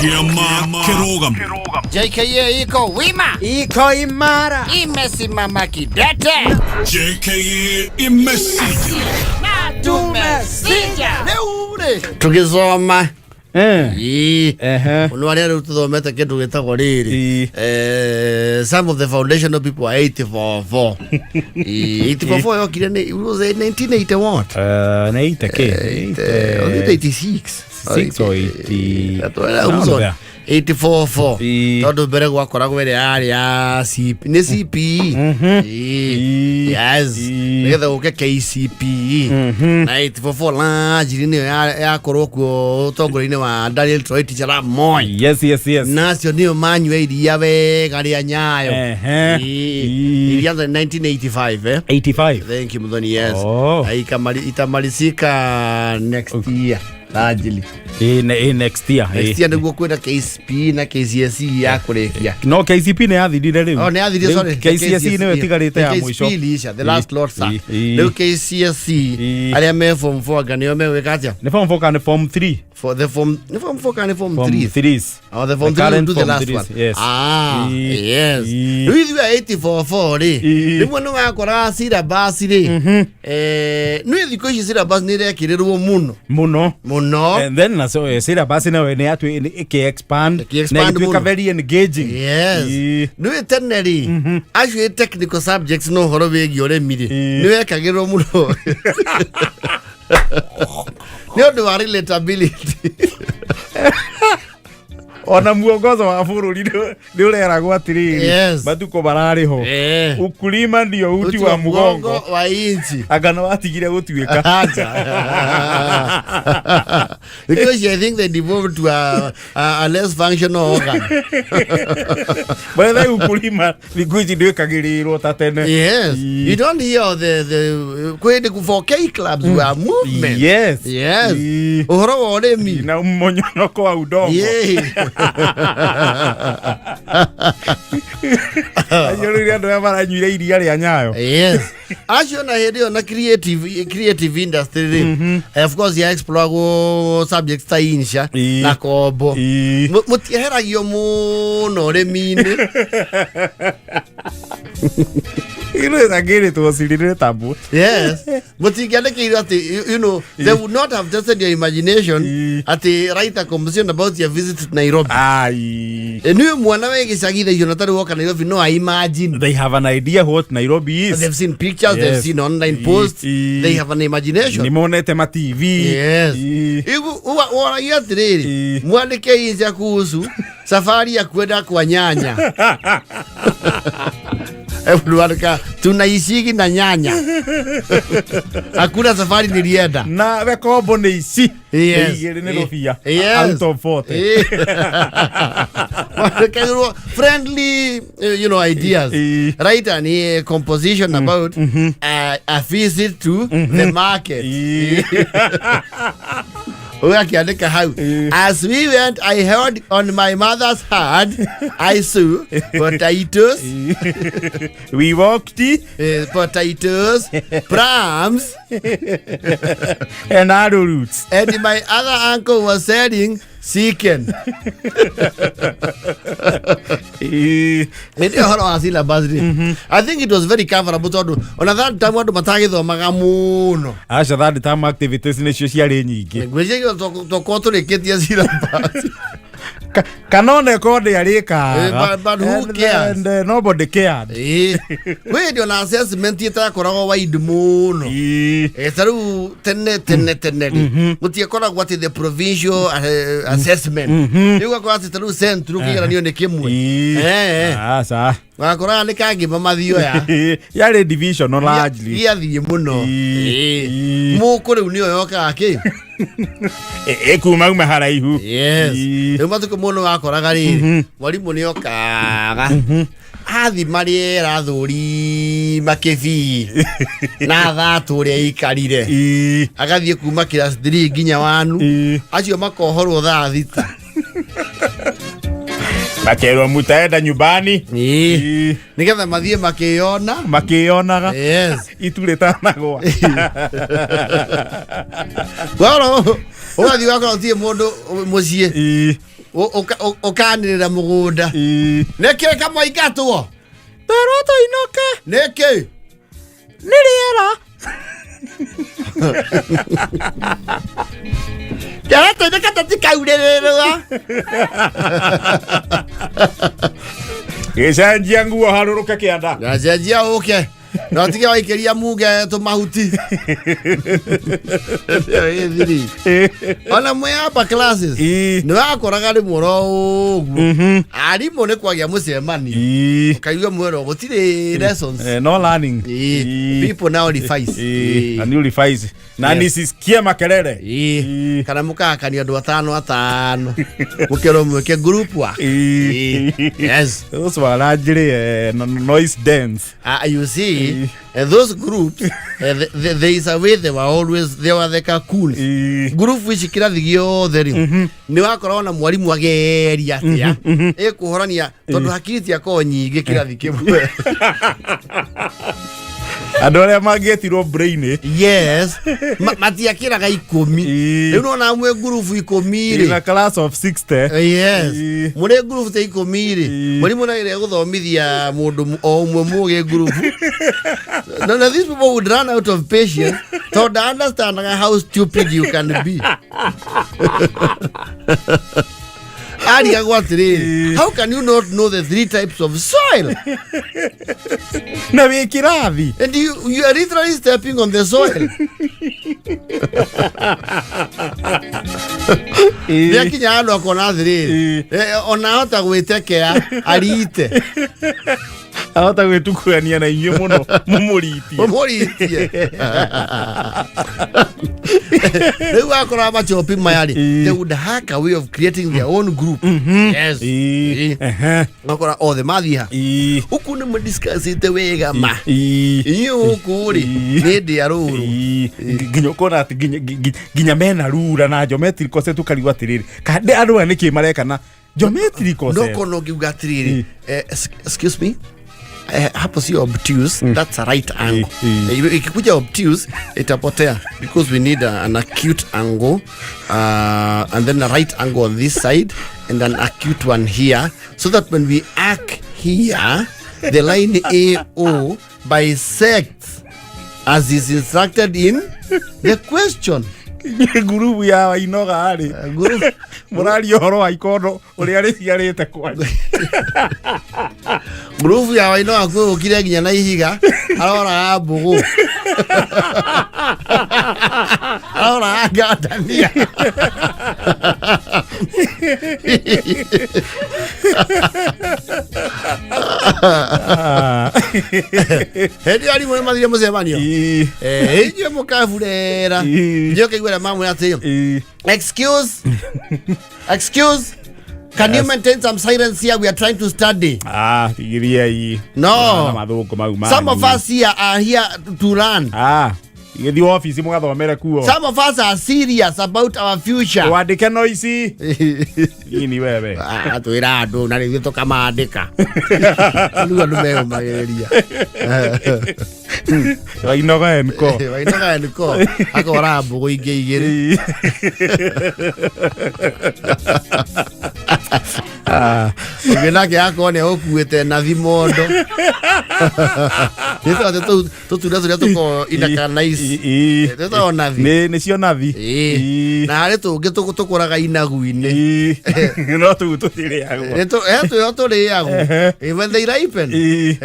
Kĩama kĩrũgamu. JKA iko wima, Iko imara. Imesimama kidete. JKA imesija. Na tumesija. Rĩu rĩ Tũgĩthoma ii Ehe. mũno arĩa rĩu tũthomete kĩndũ gĩtagwo rĩrĩ. Some of the foundational people are 844. Ii, 844 yokire nĩ, it was in 1980 what? Nĩ ite kĩ? Was it 86? Six or 80 Round there. 844. Ii. Tondũ mbere gwakoragwo ĩrĩa yarĩ ya CP, nĩ CPE. Ii. Ii. Yes. Ii. Nĩgetha gũke KCPE na 844 largely nĩyo yakorwo kuo ũtongoria-inĩ wa Daniel Toroitich arap Moi. Yes. Nacio nĩyo manyua iria wega rĩa Nyayo. Ehe. Ii. Ii. Ilianza 1985, eh? 85. Thank you, Muthoni, yes. Oh. Na itamalizika next year largely. Ĩ next year. Next year nĩguo kwĩna KCPE na KCSE ya kũrĩkia. No KCP nĩ yathirire rĩu. Oh, nĩ yathirire, Rĩu sorry. KCSE nĩyo ĩtigarĩte ya The mũico. KCPE iliisha, the last lot, sir. Ii. Rĩu KCSE Ii. arĩa me form 4 anga nĩo megwĩka atĩa? Nĩ form 4 kana form 3? For the form, nĩ form 4 kana nĩ form Form 3? 3s. Oh, the form The 3 will current do the form last threes, one. yes. Ah, Ii. yes. Ii. Rĩu ithuĩ a 844 rĩ, Ii. rĩmwe nĩ wakoraga syllabus rĩ, nĩ thikũ ici syllabus nĩ ĩrekĩrĩrwo mũno Mũno. mũno. And then na so syllabus nayo nĩ yatu ĩkĩ expand Ĩkĩ-expand na ĩgĩtuĩka mũno. very engaging. Yes. Ii. Nĩ tene rĩ, acio ĩ technical subjects no ũhoro wĩgiĩ ũrĩmi rĩ, Ii. nĩ wekagĩrwo mũno nĩ ũndũ wa relatability. Ona muongozo wa bũrũri nĩ ũreragwo atĩrĩrĩ, matukũ mararĩ ho, ukulima ndio uti wa mugongo wa inchi. Anga nĩ watigire gũtuĩka. Acha. Because I think they devolved to a less functional organ. Bethe ukulima thikũ ici ndwĩkagĩrĩrwo ta tene. Yes. Ii. You don't hear the kwĩ for K clubs were movement. Yes. Ii. Ũhoro wa ũrĩmi. Na mmonyonoko wa udongo. Yeah. Acio rĩrĩa andũ aya maranyuire iria rĩa Nyayo. Yes. Acio na hĩndĩ ĩyo na creative industry rĩ. Of course ya explore subjects ta insha na kombo. Mũtieheragio mũno ũrĩmi-inĩ. Ĩrĩtagĩrĩtwo cirirĩtambũ. Yes. Mũtingĩandĩkĩirwo atĩ they would not have tested your imagination atĩ write a composition about your visit to Nairobi. Ai. Nĩ mwana wĩ gĩcagi thaa icio na tarĩ woka Nairobi no I imagine. They have an idea what Nairobi is. They've seen pictures, they've seen online posts, they have an imagination. Nĩ monete ma TV. Yes. Igu woragia atĩrĩrĩ, mwandĩke insha kuhusu safari ya kwenda kwa nyanya. Hebu andĩka tunaishigi na nyanya. Hakuna safari nilienda. Na we kombo nĩ ici. Yes. Nĩ igĩrĩ nĩ rũbia. Yes. Out of 40. Mwandĩkagĩrwo friendly ideas. Write an composition about a visit to the market. Ũgakĩandĩka hau. As we went, I held on my mother's hand, I saw potatoes, We walked potatoes, prams, and arrowroots. And my other uncle was selling chicken. Nĩ ũhoro wa syllabus rĩ, I think it was very comfortable tondũ ona that time andũ matagĩthomaga mũno. Aca, third term activities nĩcio ciarĩ nyingĩ. Ngwĩciria tokorwo tũrĩkĩtie syllabus. Kana ona ĩkorwo ndĩarĩkaga. But who cares? And nobody cared. Ĩĩ. Kwĩ hĩndĩ ona assessment ĩtakoragwo wide mũno. Ta rĩu tene tene tene rĩ, gũtiakoragwo atĩ the provincial assessment, rĩu ũgakora atĩ ta rĩu central kĩgeranio nĩ kĩmwe. Aca. Wakoraga nĩ kangĩma mathioya. Yarĩ divisional largely. Gĩathiĩ mũno. Mũkũ rĩu nĩyo yokaga kĩ. Ĩkumauma haraihu. Yes. Rĩu matukũ mũno wakoraga rĩrĩ, mwarimũ nĩ okaga athima rĩera thũrima kĩbii na thatũ ũrĩa ikarire, agathiĩ kuma class 3 nginya wanu, acio makohorwo thaa 6. Makerwo mutaenda nyumbani. Nĩgetha mathiĩ makĩyona. Makĩyonaga. Yes. Itu rĩtanagwa. Woro ũgathiĩ ũgakora gũtirĩ mũndũ mũciĩ. Ũkanĩrĩra mũgũnda. Ĩĩ. Nĩkĩ kamwaingatwo? Twerwo tũinũke. Nĩkĩ? Nĩ rĩera. Ndĩratũinũka tũtikaurĩrĩrwo. Gĩcenjia nguo harũrũke kĩanda. Gacenjia ũke. Na ũtige waikĩria muge tũmahuti. Ĩyo ĩ thiri. Ona mwĩ upper classes. Ĩĩ. Nĩ wakoraga rĩmwe oro ũguo. Arimũ nĩ kwagĩa mũcemanio. Ĩĩ. Ũkaigua mwĩrwo gũtirĩ lessons. Eh, no learning. Ĩĩ. Ĩĩ. People now revise. Ĩĩ. Ĩĩ. Na new revise. Na Yes. nisisikie makelele. Ĩĩ. Ĩĩ. Kana mũkahakania andũ atano atano. Mũkerwo mwĩke group work. Ĩĩ. Ĩĩ. Yes. Those were largely noise dance. You see, those groups, there is a way they were always, they were the cocoons. Ĩĩ. Group ici kĩrathi gĩothe rĩ, nĩ wakoragwo na mwarimũ ageria atĩa ĩkũhorania tondũ hakiri ciakorwo nyingĩ kĩrathi kĩmwe. Andũ arĩa mangĩetirwo brain. Yes, matiakĩraga 10. Ĩĩ. Rĩu nona mwĩ ngurubu 10 In rĩ. a class of 60. Yes. Ĩĩ. Mũrĩ ngurubu ta 10 rĩ, Ĩĩ. mũrimũ nagĩrĩa gũthomithia mũndũ o ũmwe mũgĩ ngurubu. No, these people would run out of patience tondũ understand how stupid you can be. Arigagwo atĩrĩrĩ, how can you not know the three types of soil? Na wĩ kĩrathi. And you are literally stepping on the soil. Ĩĩ. Nĩakinya handũ akona atĩrĩrĩ, Ĩĩ. ona ahota gwĩtekea arite. Ahota gwĩtukuania na inyuĩ mũno mũmũritie. Mũmũritie. Rĩu wakora machopi maya rĩ, Ĩĩ. they would hack a way of creating their own group. Yes. Ĩĩ. Ĩĩ. Ehe. Wakora othe mathiĩ ha. Ĩĩ. Huku nĩ mũdiscussĩte wega ma. Ĩĩ. Inyuĩ gũkũ rĩ, Ĩĩ. nĩ ndĩ ya rũrũ. Ĩĩ. Nginya ũkona atĩ nginya mena rura na geometrical set ũkarigwo atĩrĩrĩ kandĩ andũ aya nĩkĩ mareka na geometrical set. Ndokona ũngiuga atĩrĩrĩ, excuse me, hapo sio obtuse, that's a right angle. Ikikuja obtuse itapotea because we need an acute angle, and then a right angle on this side and an acute one here, so that when we arc here, the line AO bisects as is instructed in the question. Ngurubu ya Wainoga rĩ, Group. Mũraria ũhoro wa ikondo ũrĩa rĩciarĩte kwanyu. Ngurubu ya Wainoga kwĩgũkire nginya na ihiga aroraga mbũgũ, aroraga ngandania. Hĩndĩ ĩyo arimũ nĩ mathire mũcemanio. Ĩĩ. Inyuĩ mũkaburera. Ĩĩ. Inyuĩ ũkaigua ũrĩa mamwĩra atĩ, Ĩĩ. Excuse, excuse, can you maintain some silence here? We are trying to study. Ah, tigiriai. No. Na mathũngũ mau manyu. Some of us here are here to learn. Ah, gĩthiĩ wabici mũgathomere kuo. Some of us are serious about our future. Wandĩke no ici. Nini wewe. Ah, twĩra andũ na rĩu tũkamandĩka rĩu andũ meyũmagĩrĩria. Wainoga enko. Wainoga niko akora mbũgũ ingĩ igĩrĩ. Ũngĩ nake akorwo nĩ agũkuĩte nathi mondo nĩ tondũ tũtunda tũrĩa tũkoragwo inaka nice twĩtagwo nathi. Nĩ cio nathi. Ĩĩ. Na harĩ tũngĩ tũkũraga inagu-inĩ. No tũu tũtirĩagwo. He twĩho tũrĩagwo. Ehe. When they ripen, Ĩĩ.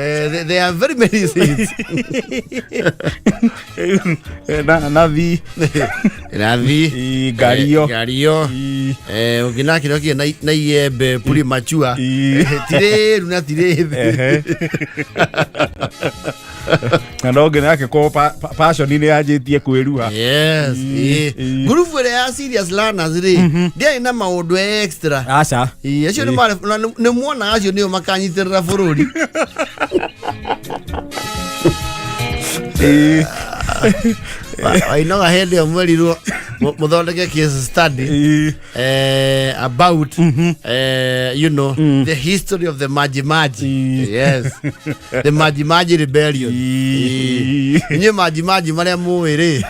they are very many seeds. Na nathi. Nathi. Ĩĩ, ngario. Ngario. Ĩĩ. Ũngĩ nake nokire na iembe premature. Ĩĩ. Tirĩru na tirĩthĩ. Ehe. Na no nginya nake ko passion nĩ yanjĩtie kwĩruha. Yes. Ĩĩ, Ĩĩ. ĩĩ. Ngurubu ĩrĩa ya serious learners rĩ, ndĩarĩ na maũndũ extra. Aca. Ĩĩ, acio nĩ marĩ na nĩ muonaga acio nĩo makanyitĩrĩra bũrũri. Ĩĩ. Wainoga hĩndĩ ĩyo mwerirwo mũthondeke case study Ĩĩ. About the history of the Maji Maji. Ĩĩ. Yes, the Maji Maji rebellion. Ĩĩ. Inyuĩ Maji Maji marĩa mũĩ rĩ,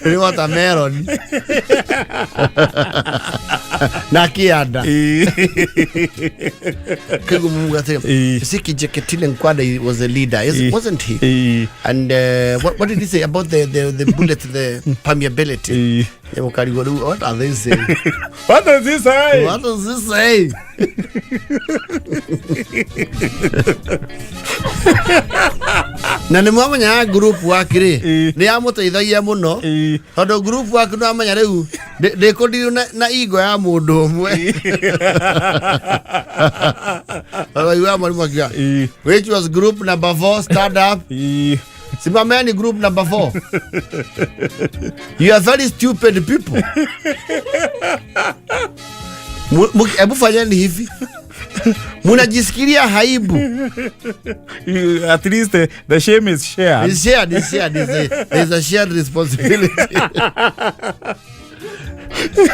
nĩ watermelon. Na kĩanda. Ĩĩ. Kĩguo muga atĩrĩ, Ĩĩ. Siki Jeketile Nkwanda was a leader, yes, Ĩĩ. wasn't he? Ĩĩ. And what did he say about the bullet, the permeability? Ĩĩ. Mũkarigwo rĩu, what are they saying? What does he say? What does he say? Na nĩ mwamenyaga group work rĩ, Ĩĩ. nĩ yamũteithagia mũno, Ĩĩ. tondũ group work nĩ wamenya rĩu ndĩkũndirwo na ingo ya mũndũ ũmwe. Waigua mwarimũ akiuga, Ĩĩ. "Which was group number 4, stand up." Ĩĩ. Simameni, group number 4. You are very stupid people. Hebu fanyeni hivi, munajisikilia aibu. At least the shame is shared. It's shared, it's shared, there's a shared responsibility.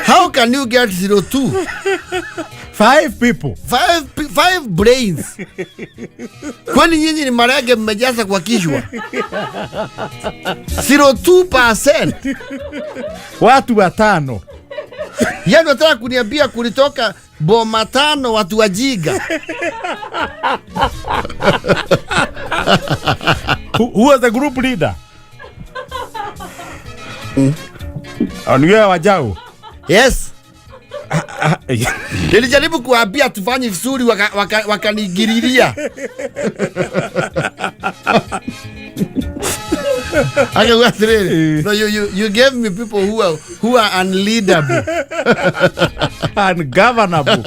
How can you get 02? Five people. Five brains. Kwani nyinyi ni marege mmejaza kwa kichwa? 02%. Watu watano. Yaani unataka kuniambia kulitoka boma tano watu wajiga? Who was the group leader? Mm. Ni wewe wajao. Yes. Nilijaribu kuambia tufanye vizuri, wakanigiriria. Akauga atĩrĩrĩ, "No, you gave me people who are unleadable." Ungovernable.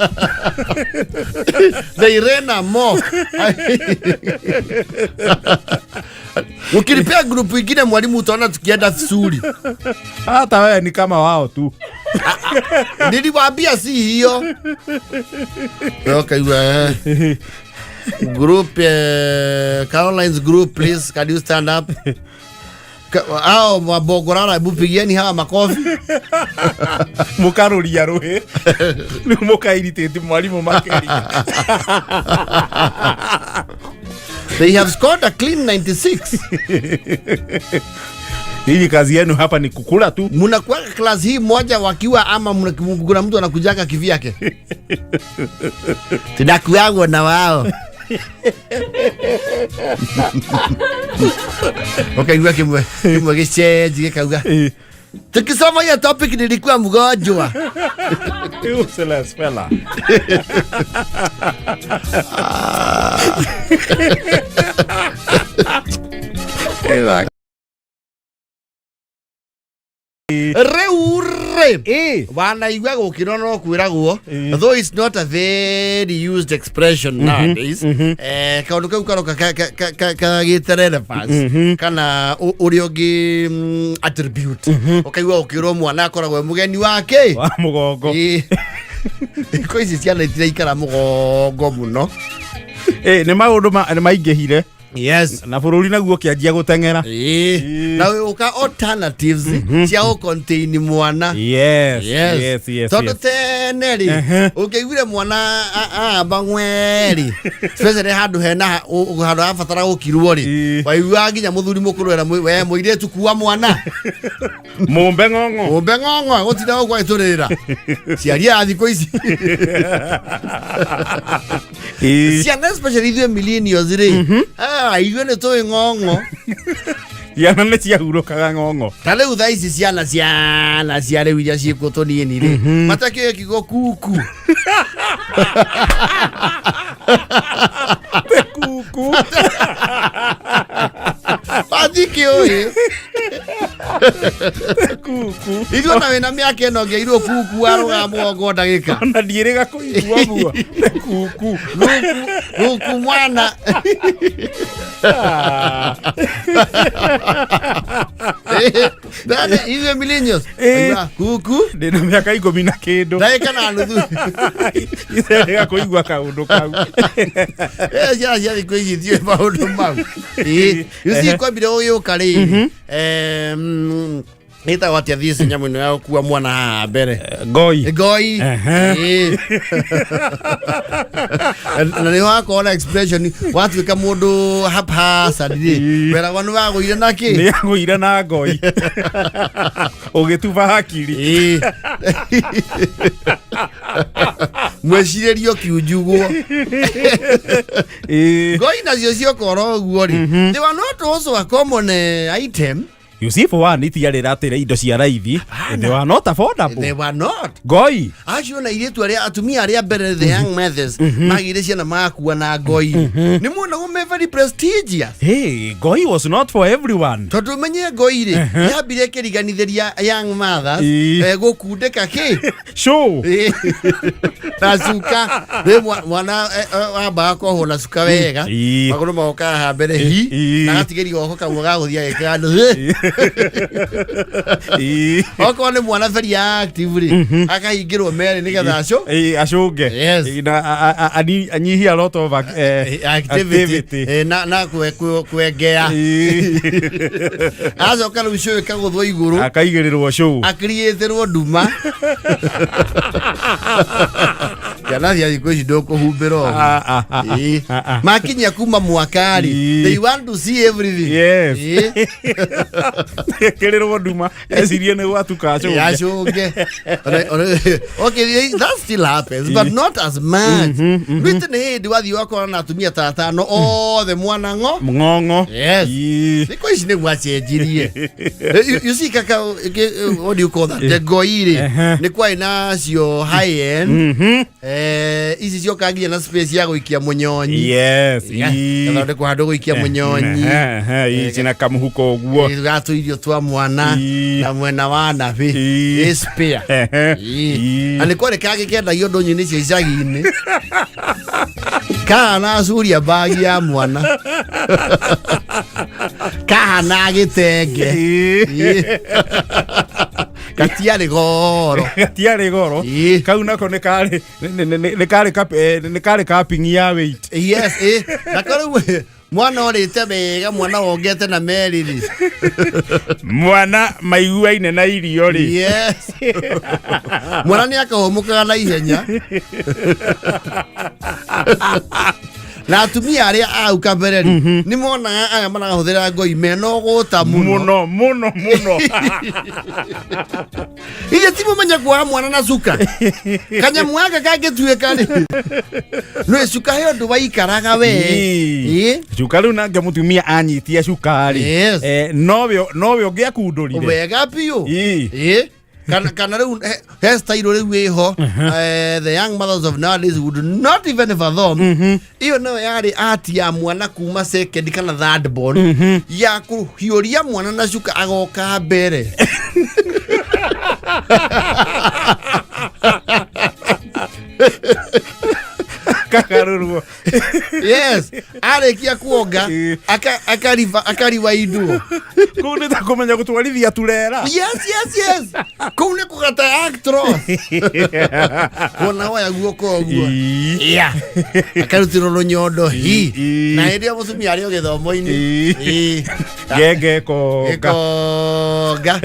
They ran amok. Ukilipea group ingine, mwalimu, utaona tukienda vizuri. Hata wewe ni kama wao tu. Niliwaambia si hiyo. Okay, group, Caroline's group, please, can you stand up? Hao mabogorara, hebu pigieni hawa makofi. Mukaruria ruhi. Rĩu mũkairĩtĩti mwarimũ makĩria. They have scored a clean 96. Hii kazi yenu hapa ni kukula tu. Mnakuwa class hii moja wakiwa ama kuna mtu anakujaka kivyake? Tunakuagwo na wao. Ukaigua kimwe kimwe gĩcenji gĩkauga, "Tukisoma hiyo topic nilikuwa mgonjwa." Useless fella. Rĩu rĩ, wanaigua gũkĩrwo no kwĩragwo, though it's not a very used expression nowadays, kaũndũ kau karoka kagĩte relevance kana ũrĩa ũngĩ, attribute, ũkaigua ũkĩrwo mwana akoragwo e mũgeni wake Wa mũgongo. Ĩ. Thikũ ici ciana itiraikara mũgongo mũno. Nĩ maũndũ nĩ maingĩhire. Na bũrũri naguo ũkĩanjia gũteng'era. Ĩ. Na ũka alternatives cia gũcontain mwana. Yes. Tondũ tene rĩ, ũngĩaiguire mwana aamba ng'we rĩ, especially handũ hena handũ arabatara gũkirwo rĩ, waiguaga nginya mũthuri mũkũrũ era we mũirĩtu, kua mwana. Mũmbe ng'ong'o. Ũmbe ng'ong'o gũtinda gũkũ agĩtũrĩrĩra ciari a thikũ ici. Ciana, especially ithuĩ millennials rĩ, ithuĩ nĩ tũĩ ng'ong'o. Ciana nĩ ciahurũkaga ng'ong'o. Ta rĩu thaa ici ciana cia rĩu iria ciĩkuo tũnini rĩ, matakĩũĩ kiugo kuku. Kuku. Matikĩũĩ. Kuku. Ithuĩ ona wĩna mĩaka ĩno ngĩirwo kuku warũgama mũgongo ndagĩka. Ona ndiĩrĩga kũigua ũguo. Kuku. Kuku mwana. Dada, ithuĩ millennials. Aigua, kuku. Ndĩna mĩaka 10 na kĩndũ. Ndagĩka na nuthu. Icerĩga kũigua kaũndũ kau. Ciana cia thikũ ici itiũĩ maũndũ mau. Ĩ, you see, kwambire gũgĩũka rĩrĩ, Ĩtagwo atĩa this nyamũ ĩno ya gũkua mwana haha mbere? Ngoi. Ngoi. Ehe. Ĩĩ. Na nĩ wakorwo na expression watuĩka mũndũ haphazard rĩ, Ĩĩ. weragwo nĩ wagũire na kĩ. Nĩ agũire na ngoi ũgĩtuba hakiri. Ĩĩ. Mwĩcirĩrio kiunjugwo. Ĩĩ. Ngoi nacio ciokorwo ũguo rĩ, they were not also a common item. You see, for one, itiarĩ ratĩra indo cia raithi. They were not affordable. They were not. Ngoi. Acio na airĩtu arĩa atumia arĩa mbere, the young mothers, magĩire ciana makua na ngoi, nĩ muonagwo me very prestigious. Hey, ngoi was not for everyone. Tondũ menye ngoi rĩ, yambire ĩkĩriganithĩria young mothers gũkundĩka kĩ Show. Ĩ. Na cuka rĩ, mwana wambaga kohwo na cuka wega, magũrũ magoka haha mbere hi, na gatigĩria goko kamwe ga gũthiĩ agĩkaga andũ. Okorwo nĩ mwana very active rĩ, akahingĩrwo merĩ nĩgetha aco Ĩĩ, acũnge. Yes. Ĩĩ, na anyihie a lot of activity, activity. Na kwengea. Acoka rĩu cũĩ kagũthwo igũrũ, Akaigĩrĩrwo show. Akiriĩtĩrwo nduma. Ciana cia thikũ ici ndũkũhumbĩra ũguo. Ah, ah, ah, ah, ah. Makinyia kuma mwaka rĩ, they want to see everything. Yes. Ĩkĩrĩrwo nduma ecirie nĩ gwatuka acũnge. Acũnge. Okay, that still happens, but not as much. Rwite nĩ hĩndĩ wathiĩ wakora na atumia ta atano othe mwana ng'o. Ng'ong'o. Yes. Ĩĩ. Thikũ ici nĩguo acenjirie. You see, kaka, what do you call that, the ngoi rĩ, nĩ kwarĩ nacio high end, ici cioka nginya na space ya gũikia mũnyonyi. Yes. Yeah, gathondekwo handũ gũikia mũnyonyi. Ehe, ici na kamũhuko ũguo. Gatũirio twa mwana na mwena wa nabi ĩ spare. Na nĩ kwarĩ kangĩ kendagio ndũnyũ-inĩ cia icagi-inĩ, kahana curia bagi ya mwana, kahana gĩtenge. Ĩĩ. Gatiarĩ goro. Gatiarĩ goro. Kau nako nĩ karĩ nĩ karĩ cupping ya weight. Yes, nako rĩu mwana ũrĩte wega, mwana wongete na merĩ rĩ. Mwana maiguaine na irio rĩ. Yes, mwana nĩ akahũmũkaga na ihenya. Na atumia arĩa au kabere rĩ, nĩ monaga aya marahũthĩra ngoi mena ũgũta mũno. Mũno mũno mũno. Ithe ti mũmenye kuoha mwana na cuka, kanyamũ gaka kangĩtuĩka rĩ, nĩ cuka he ũndũ waikaraga we. Ĩĩ. Cuka rĩu nake mũtumia anyitia cuka rĩ, nowe ũngĩakundũrire. Wega biũ. Ĩĩ. Ĩĩ. Kana rĩu he style rĩu ĩho, the young mothers of nowadays would not even fathom. Ĩyo nayo yarĩ ati ya mwana kuma second kana third born, ya kũhiũria mwana na cuka agoka mbere. Kagarũrwo. Yes, arĩkia kuonga, akariwaindwo. Kũu nĩ ta kũmenya gũtwarithia turera. Yes, kũu nĩ kũgata actros, wona woya guoko ũguo. Yeah. Akarutĩrwo rũnyondo hi. Na hĩndĩ ĩyo mũtumia arĩ o gĩthomo-inĩ. Ngenge ĩkonga. Ĩkonga,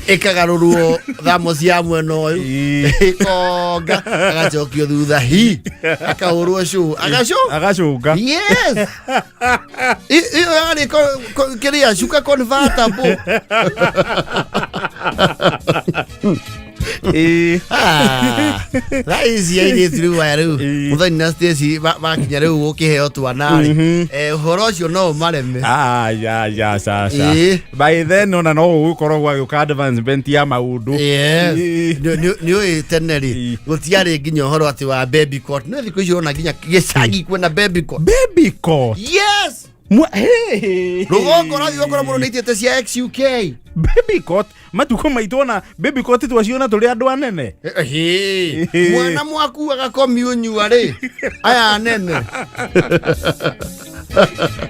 ĩkagarũrwo thamos ya mwena ũyũ, ĩkonga, agacokio thutha hi, akahũrwo cũ, agacũ Agacũnga. Yes, ĩyo yarĩ kĩrĩa cuka convertible. Ah, thaa ici airĩtu rĩu aya rĩu, Mũthoni na Stacy, makinya rĩu gũkĩheo twana rĩ, ũhoro ũcio no ũmareme. Aya ya sasa. By then ona no gũgũkorwo gwagĩũka advancement ya maũndũ. Yes. Nĩ ũĩ tene rĩ, gũtiarĩ nginya ũhoro atĩ wa baby cot. No thikũ ici ũrona nginya gĩcagi kwĩna baby cot. Baby cot. Yes. Hey. Rũgongo ũrathiĩ ũgakora mũndũ nĩaitĩte cia XUK. Baby cot, matukũ maitũ ona baby cot twaciona tũrĩ andũ anene. Hĩ. Mwana mwaku agakomiũnyua rĩ, aya anene.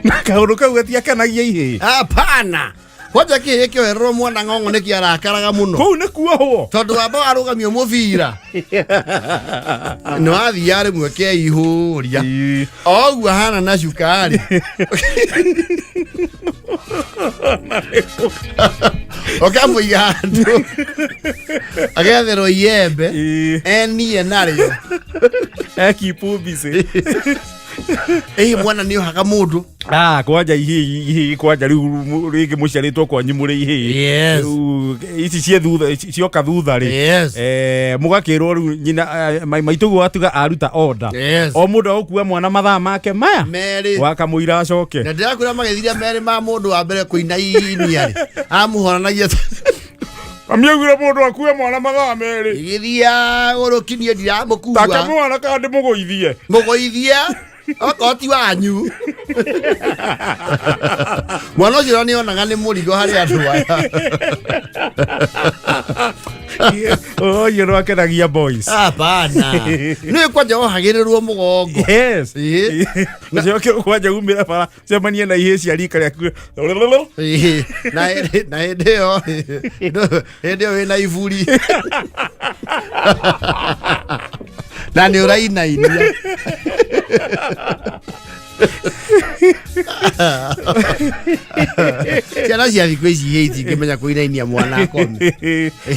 Na kaũndũ kau gatiakanagia ihĩĩ. Hapana, kwanja kĩhĩ kĩohererwo mwana ng'ong'o nĩ kĩarakaraga mũno. Kũu nĩ kuohwo. Tondũ wamba warũgamio mũbira nĩ wathiaga rĩmwe keihũria o ũguo ahana na cukari. Ũkamũiga handũ agetherwo iembe enie narĩo. Ekipubisi. Ĩ mwana nĩ ohaga mũndũ. Ah, kwanja ihĩ, kwanja rĩu rĩngĩ mũciarĩtwo kwanyu mũrĩ ihĩ. Yes. Rĩu ici ciĩ thutha, cioka thutha rĩ, mũgakĩrwo rĩu nyina, maitũguo atuga aruta order, o mũndũ agũkua mwana mathaa make maya Merĩ. Wakamũira acoke. Na ndĩrakwĩra magĩthiria merĩ ma mũndũ wa mbere kũinainia rĩ, amũhoranagia. Mami augire mũndũ akue mwana mathaa 2. Igĩthiaga gũrũkinie ndiramũkua. Take mwana kana ndĩmũgũithie. Mũgũithia okorwo ti wanyu. Mwana ũcio nĩ onaga nĩ mũrigo harĩ andũ aya. Ũyũ nĩwakenagia boys. Hapana, nĩ kwanja wohagĩrĩrwo mũgongo. Yes. Ĩĩ. Ũcoke kwanja umĩre bara cemanie na ihĩ cia rika rĩaku. Ĩĩ. Na hĩndĩ ĩyo wĩna iburi na nĩ ũrainainia. Ciana cia thikũ ici hĩ itingĩmenya kũinainia mwana akome.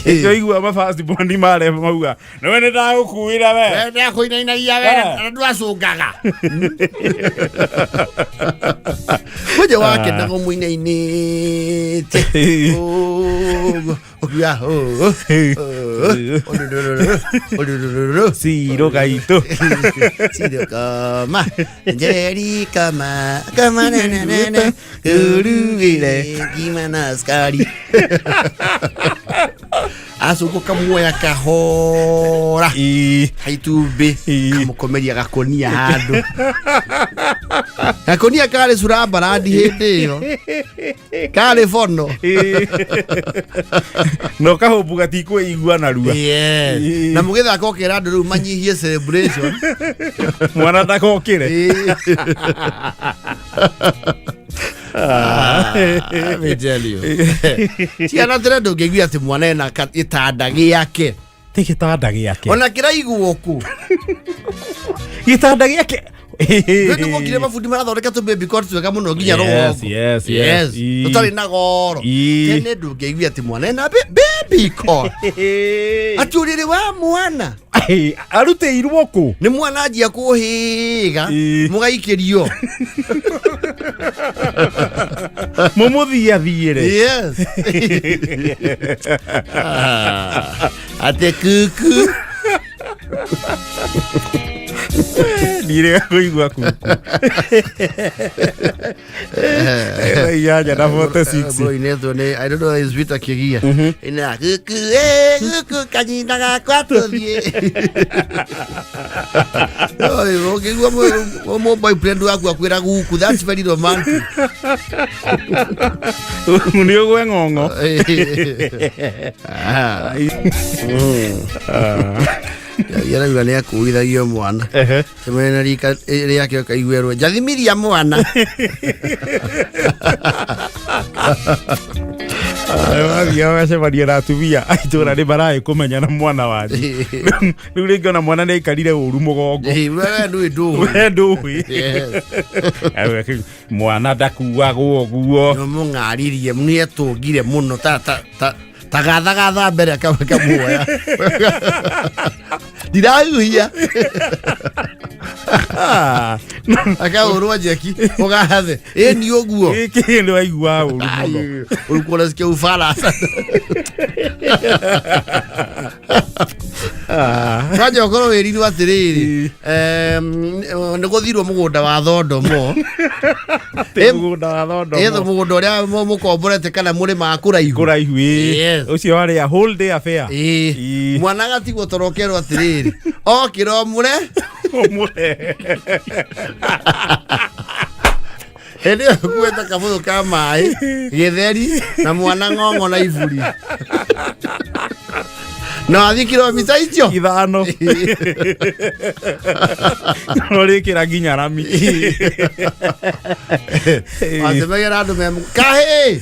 Ĩcio igua mabasti mare mauga nĩwe nĩ ndagũkuĩra we. Ndakũinainagia we na ndwacũngaga kwanja wakenaga mũinainĩte ũguo ũkiuga Ciro gaitũ. Ciro kama njeri kama kama na na na na uruire ngima na sukari acũngũ kamuoya kahora haitumbĩ kamũkomeria gakonia handũ, gakonia karĩ cura mbarandi hĩndĩ ĩyo karĩ bono. Na ũkahũmbu gatikwĩigua narua. Yes. Na mũgĩthaka ũkera andũ rĩu manyihie celebration. Mwana ndakokĩre. Ĩĩ. Ah, let me tell you. Ciana tene ndũngĩigua atĩ mwana ena gĩtanda gĩake. Ti gĩtanda gĩake. Ona kĩraigwo kũ. Gĩtanda gĩake. Rĩu nĩguokire mabundi marathondeka tũ baby cot twega mũno nginya rũgongo. Yes. Tũtarĩ na goro. Tene ndũngĩigua atĩ mwana ena baby cot. Atĩ ũrĩrĩ wa mwana. Arutĩirwo kũ? Nĩ mwana anjia kũhĩga mũgaikĩrio. Mũmũthiathiĩre. Yes. Ah, atĩ kuku. Ndirega kũigua kuku. 8:46. Boinetwo nĩ, I don't know, is Peter Kigia. Ina kuku eh kuku kanyina gakwa tũthiĩ. Oi, ũngĩigua mũ boyfriend waku akwĩra guku, that's very romantic. Nĩ ũgwe ng'ong'o. Ah. Yarauga nĩ akuithagio mwana. Cemania na rika rĩake ũkaiguĩrwo njathimiria mwana. Wathiaga ũgacemania na atumia a itũra nĩ maraĩ kũmenya na mwana wanyu rĩu rĩngĩ ona mwana nĩ aikarire ũru mũgongo. Ĩ, we ndũĩ ndũĩ. We ndũĩ. Yes. Mwana ndakuagwo ũguo. Nĩ mũng'aririe nĩetũngire mũno ta ta ta ta gathagatha mbere akamuoya ndirahuhia akahũrwo njeki ũgathe ĩ ni ũguo. Gĩkĩ nĩ waigua ũru mũno. Ulikuwa unasikia ufarasa. Kwanja ũkorwo wĩrirwo atĩrĩrĩ, nĩ gũthirwo mũgũnda wa thondomo. Ĩ mũgũnda wa thondo. Ĩtho mũgũnda ũrĩa mũkomborete kana mũrĩmaga kũraihu. Kũraihu ĩ. Yes. Ũcio warĩ a whole day affair. Ĩĩ. Mwana agatigwo toro ũkerwo atĩrĩrĩ okĩra ũmũre. Ũmũre. Hĩndĩ ĩyo kuĩte kabũyũ ka maĩ gĩtheri na mwana ng'ong'o na iburi na wathiĩ kilomita icio 5 ũrĩkĩra nginya rami. Wacemagĩra andũ me kahĩ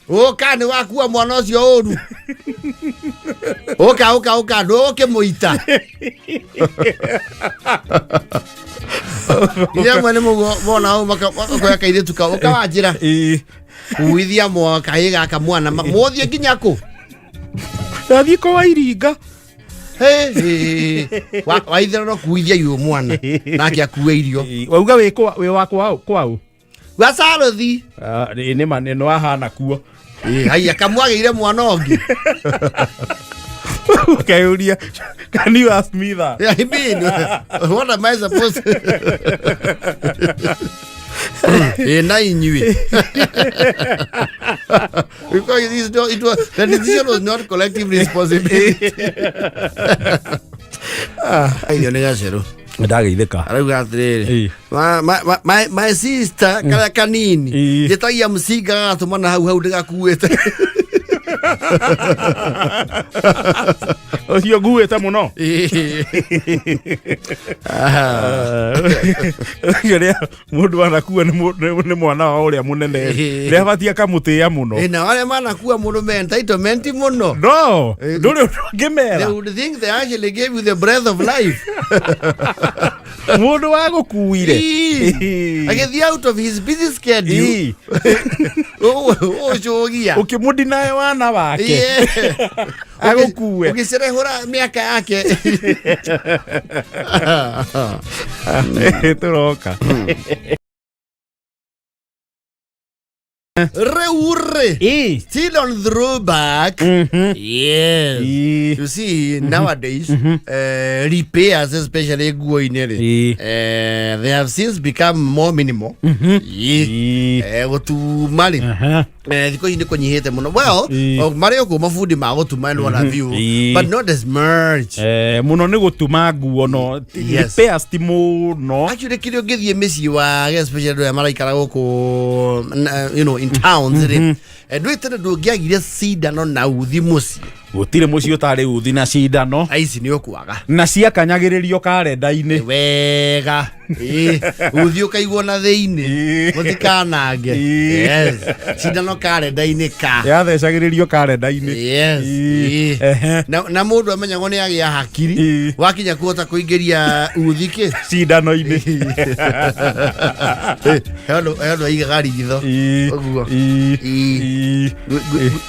ũka nĩ wakua mwana ũcio ũru ũka ũka ũka ndũkĩmũita nginya amwe nĩ mũguo mona ũũ makoya kairĩtu kau ũka wanjĩra. Ĩĩ. Kuithia kahĩ gaka mwana mothiĩ nginya kũ? Ndathiĩ kwa iringa. Hey, hey. Waithera no kuithia irio mwana nake akue irio. Wauga wĩ wĩ wa kwao kwao? Gacarothi. Ah, nĩ ma nĩ wahana kuo. Haiya, kamwagĩire mwana ũngĩ. Ũkeyũria, can you ask me that? I mean, what am I supposed to? Na inyuĩ. Because it is not, it was, the decision was not collective responsibility. Irio nĩ gacerũ. Ndageithĩka. Arauga atĩrĩrĩ, my sister karĩa kanini njĩtagia mũcinga gagatũma na hau hau ndĩgakuĩte. Ũcio nguĩte mũno. Ũcio rĩa mũndũ anakua nĩ mwana wa ũrĩa mũnene rĩa batie akamũtĩĩa mũno. Na arĩa manakua mũndũ me entitlement mũno. No ndũrĩ ũndũ ũngĩmera. They would think they actually gave you the breath of life. Mũndũ wa gũkuire. Agĩthiĩ out of his busy schedule. Ũcũgia. Ũkĩmũdinae wana wake. Agũkue. Ũgĩcerehũra mĩaka yake. Tũroka. Rĩu rĩ, still on throwback. Yes. You see, nowadays, repairs, especially nguo-inĩ rĩ, they have since become more minimal. Gũtuma rĩ, thikũ ici nĩ kũnyihĩte mũno. Well, marĩ o kũu mabundi ma gũtuma and what have you, but not as much. Mũno nĩ gũtuma nguo no repairs ti mũno. Actually, kĩrĩa ũngĩthiĩ mĩciĩ wage, especially andũ arĩa maraikara gũkũ, in towns rĩ, ndũĩ tene ndũngĩagire cindano na uthi mũciĩ. Gũtirĩ mũciĩ ũtarĩ uthi na cindano. Aici nĩ ũkwaga. Na ciakanyagĩrĩrio karenda-inĩ. Wega. Uthi ũkaigwo na thĩinĩ. Mũtikanange. Yes. Cindano karenda-inĩ ka. Yathecagĩrĩrio karenda-inĩ. Yes. Na mũndũ amenyagwo nĩ agĩa hakiri. Wakinya kũhota kũingĩria uthi kĩ? Cindano-inĩ. He ũndũ aigaga ritho. Ũguo.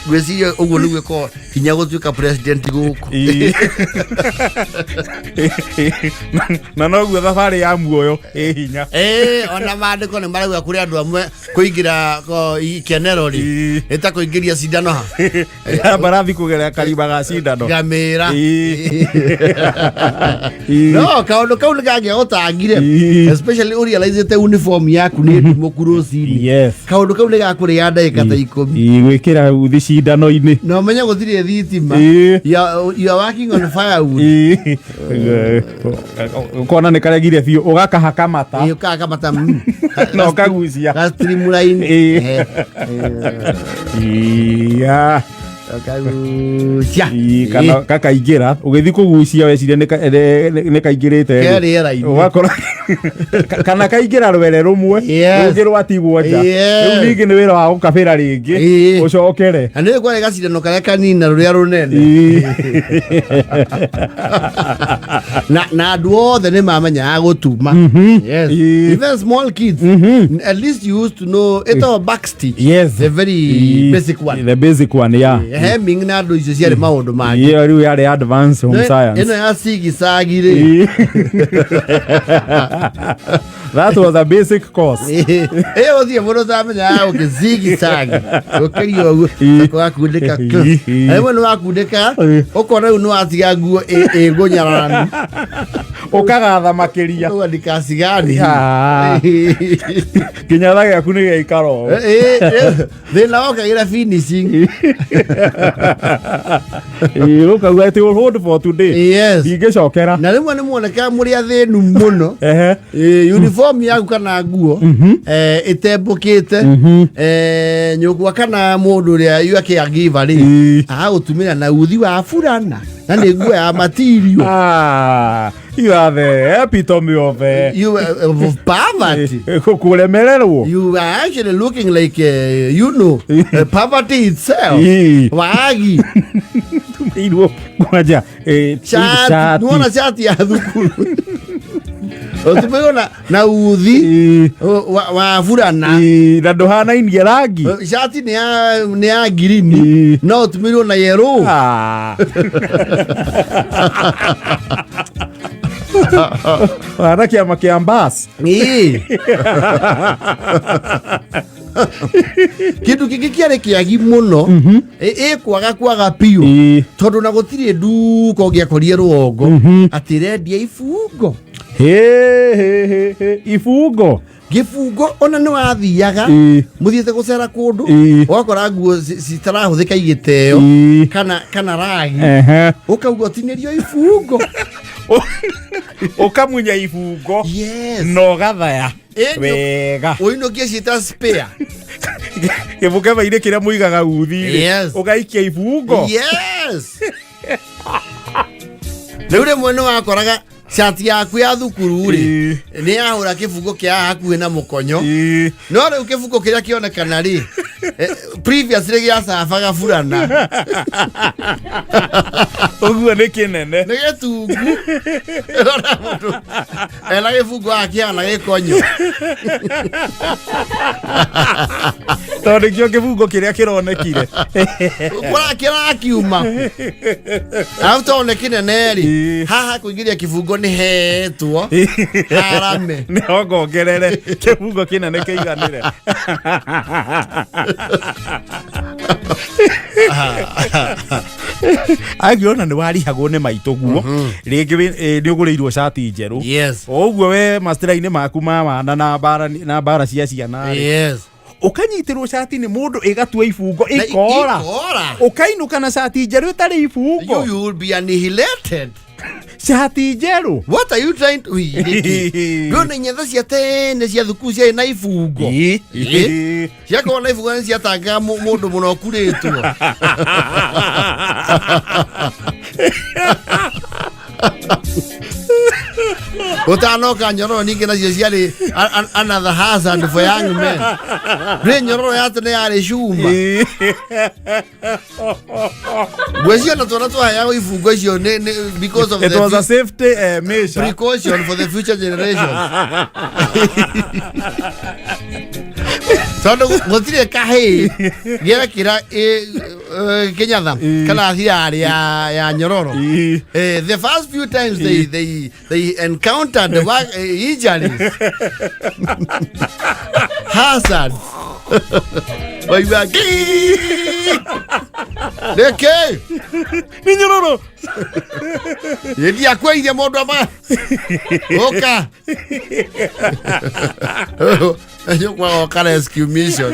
Ngwĩciria ũguo nĩguo ĩkoragwo hinya gũtuĩka president gũkũ. Na noguo thabarĩ ya muoyo ĩ hinya. Ona maandĩko nĩ marauga kũrĩ andũ amwe kũingĩra ikenero rĩ, nĩ ta kũingĩria cindano ha. Ya mbarathi kũgerera karima ga cindano. Ngamĩra. No kaũndũ kau nĩ kangĩagũtangire, especially ũrealizĩte uniform yaku nĩ ndumũku rũcinĩ. Yes. Kaũndũ kau nĩ gakũrĩa ndagĩka ta 10. Gwĩkĩra uthi cindano-inĩ. Na ũmenye gũtirĩ thitima. You are working on firewood. Ũkona nĩ karegire biũ ũgakahaka mata. Ũkahaka mata. Na ũkagucia. Ga streamline. Ũkagucia. Kana kakaingĩra ũgĩthiĩ kũgucia weciria nĩ kaingĩrĩte. Ke rĩera-inĩ. Ũgakora kana kaingĩra rwere rũmwe rũngĩ rwatigwo nja. Rĩu ningĩ nĩ wĩra wa gũkabĩra rĩngĩ ũcokere. Na nĩ kwarĩ gacindano karĩa kanini na rũrĩa rũnene. Na andũ othe nĩ mamenyaga gũtuma. Yes. Even small kids. At least you used to know ĩtagwo back stitch. Yes. The very basic one. The basic one, yeah. Hemming na andũ icio ciarĩ maũndũ mangĩ. Iyo rĩu yarĩ advanced home science. Ĩno ya cigi-cagi rĩ. That was a basic course. Ĩyo gũtirĩ mũndũ ũtamenyaga gũkĩ-zigzag. Gũkĩria ũguo, ũgakundĩka kũ. Na rĩmwe nĩ wakundĩka, ũkona rĩu nĩ watiga nguo ĩngũnyararanu. Ũkagatha makĩria. Ũguo ndikacigani. Kĩnyatha gĩaku nĩ gĩaikara ũũ. Thĩna wokagĩra finishing. Ũkauga it will hold for today. Yes. Ndingĩcokera. Na rĩmwe nĩ muonekaga mũrĩ athĩnu mũno. Uniform yaku kana nguo ĩtembũkĩte, nyũkwa kana mũndũ ũrĩa you are caregiver rĩ, agagũtumĩra na uthi wa burana na nĩ nguo ya material. You are the epitome of you, of poverty. Kũremererwo. You are actually looking like you know, poverty itself. Wagi. Tumĩirwo kwanja Shati. Nĩwona shati ya thukuru. Ũtumĩirwo na uthi wa burana. Ĩĩ, na ndũhanainie rangi. Cati nĩ ya ngirini no ũtumĩirwo na yellow. Ah. Wana kĩama kĩa mbas. Ĩĩ. Kĩndũ kĩngĩ kĩarĩ kĩagi mũno ĩkwaga kwaga biũ tondũ na gũtirĩ nduka ũngĩakorire rũgongo atĩ rendia ibungo. Hĩ, hĩ, hĩ, hĩ. Ibungo. Gĩbungo ona nĩ wathiaga mũthiĩte gũcera kũndũ ũgakora nguo citarahũthĩka igĩteo kana ragi ũkauga ũtinĩrio ibungo. Ũkamunya ibungo na ũgathaya wega. Ũinũkie ciĩta spare. Gĩbũkeba-inĩ kĩrĩa mũigaga uthi-rĩ, ũgaikia ibungo. Yes, rĩu rĩmwe nĩ wakoraga cati yaku ya thukuru rĩ nĩ yahũra kĩbungo kĩa haha hakuhĩ na mũkonyo, no rĩu kĩbungo kĩrĩa kĩonekana rĩ previously gĩacabaga burana. Ũguo nĩ kĩnene. Nĩ gĩtungu. Ĩrona mũndũ ena gĩbungo haha kĩhana gĩkonyo. Tondũ nĩkĩo kĩbungo kĩrĩa kĩronekire. Kũra kĩrakiuma arabu tondũ nĩ kĩnene rĩ, haha kũingĩria kĩbungo nĩ hetwo harame. Nĩ hongongerere kĩbungo kĩnene kĩiganĩre. Angĩona nĩ warihagwo nĩ maitũ guo rĩngĩ nĩ ũgũrĩirwo cati njerũ, o ũguo we mastera-inĩ maku ma wana na mbara na mbara cia ciana rĩ, ũkanyitĩrwo cati nĩ mũndũ ĩgatua ibungo Na ĩkora. Ikora. Ũkainũka na cati njerũ ĩtarĩ ibungo. You will be annihilated. Cati njerũ. What are you trying to ndona inyatha cia tene cia thukuru ciarĩ na ibungo. Ĩ. Ciakorwo na ibungo nĩ ciatangaga mũndũ mũno ũkurĩtwo. Ũtanoka nyororo ningĩ nacio ciarĩ another hazard for young men. Rĩ nyororo ya tene yarĩ cuma. Ngwĩciria na twana twaheagwo ibungo icio because of It the was a safety measure. Precaution for the future generation, tondũ gũtirĩ kahĩĩ gĩekĩra kĩnyatha kana thirarĩ ya nyororo. The first few times they encountered the work, injuries, hazards, waigua nĩkĩ? Nĩ nyororo. Ndiakwĩire mũndũ ama ũka nĩkwagoka rescue mission.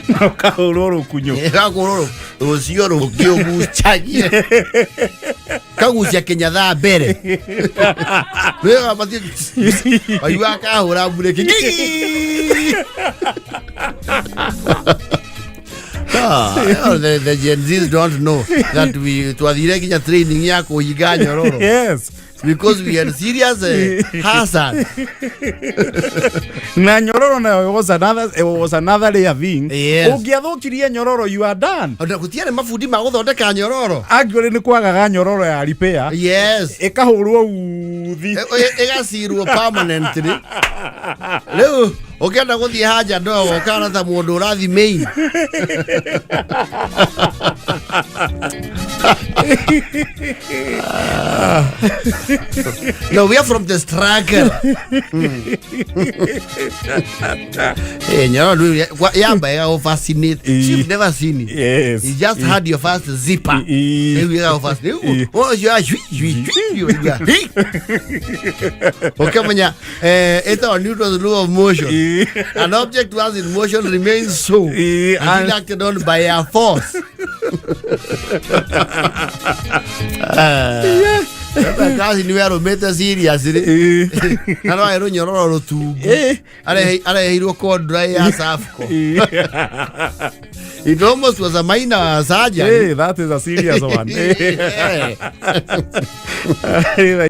Na ũkahũrwo rũkunyo. Gakũrũrũ rũcio rũngĩ ũgucagie kagucia kinyatha mbere waigua kahũra mburĩki. Ah, the Gen Zs don't know that we twathire nginya training ya kũhinga nyororo because we had serious hazard. Na nyororo nayo was another rare thing. Ũngĩathũkirie nyororo, you are done. Ona gũtiarĩ mabundi ma gũthondeka nyororo. Actually nĩ kwagaga nyororo ya repair, ĩkahũrwo uthi. Ĩgacirwo permanently. Rĩu ũkĩenda gũthiĩ haja ndogo ũkana ta mũndũ ũrathi main. No, we are from the struggle. Nyororo rĩu yamba ĩgagũ fascinate. You've never seen it. You just had your first zipper. Rĩu ĩgagũ fascinate. Rĩu ũcio ya cui cui cui ũigua, "Hi!" Ũkamenya ĩtagwo Newton's law of motion. An object once in motion remains so until acted on by a force. Kazi nĩ werũmĩte seriously na rwarĩ rũnyororo rũtungu. Areheirwo kondra ya Safco. It almost was a minor surgery. Hey, that is a serious one. Yeah.